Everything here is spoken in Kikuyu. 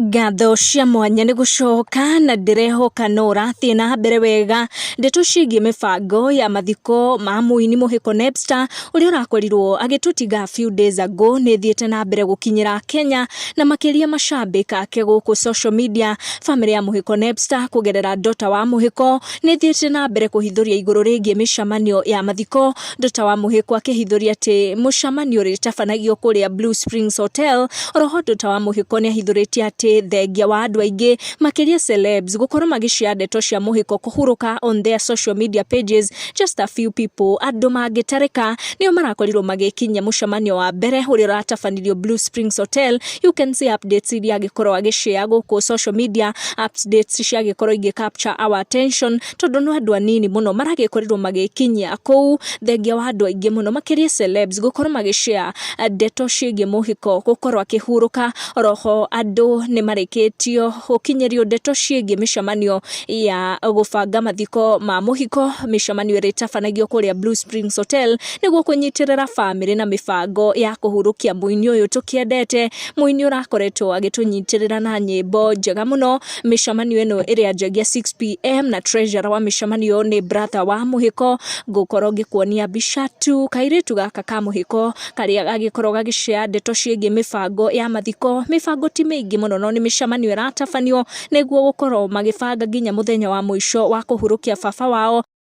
Ngatho cia mwanya nĩ gũcoka na ndĩrehoka no ũrathiĩ na mbere wega. Ndeto ciĩgiĩ mĩbango ya mathiko ma mũini Mũhĩko Napster ũrĩa ũrakorirwo agĩtũtiga a few days ago nĩ ĩthiĩte na mbere gũkinyĩra Kenya na makĩria macambĩki ake gũkũ social media. Bamĩrĩ ya Mũhĩko Napster kũgerera Daughter wa Mũhĩko nĩ ĩthiĩte na mbere kũhithũria igũrũ rĩgiĩ mĩcemanio ya mathiko. Daughter wa Mũhĩko akĩhithũria atĩ mũcemanio ũrĩtabanagio kũrĩa Blue Springs Hotel. Oroho Daughter wa Mũhĩko nĩ ahithũrĩtie atĩ thengia wa andũ aingĩ makĩria celebs gũkorwo magĩshare ndeto cia Mũhĩko kũhurũka on their social media pages, just a few people, andũ mangĩtarĩka, nĩo marakorirwo magĩkinyia mũcemanio wa mbere ũrĩa ũratabanirio Blue Springs Hotel. You can see updates iria angĩkorwo agĩshare gũkũ social media, updates ciagĩkorwo igĩ capture our attention tondũ no andũ anini mũno maragĩkorirwo magĩkinyia kũu, thengia wa andũ aingĩ mũno makĩria celebs gũkorwo magĩshare ndeto ciĩgiĩ Mũhĩko gũkorwo akĩhurũka. Oroho andũ nĩ marĩkĩtio gũkinyĩrio ndeto ciĩgiĩ mĩcemanio ya gũbanga mathiko ma Mũhiko, mĩcemanio ĩrĩa ĩtabanagio kũrĩa Blue Springs Hotel nĩguo kũnyitĩrĩra bamĩrĩ na mĩbango ya kũhurũkia mũini ũyũ tũkĩendete, mũini ũrakoretwo agĩtũnyitĩrĩra na nyĩmbo njega mũno. Mĩcemanio ĩno ĩrĩanjagia 6 p.m. na treasurer wa mĩcemanio nĩ brother wa Mũhĩko. Ngũkorwo ngĩkuonia mbica tu kairĩtu gaka ka Mũhĩko karĩa gagĩkorwo gagĩshare ndeto ciĩgiĩ mĩbango ya mathiko. Mĩbango ti mĩingĩ mũno no nĩ mĩcemanio ĩratabanio nĩguo gũkorwo magĩbanga nginya mũthenya wa mũico wa kũhurũkia baba wao.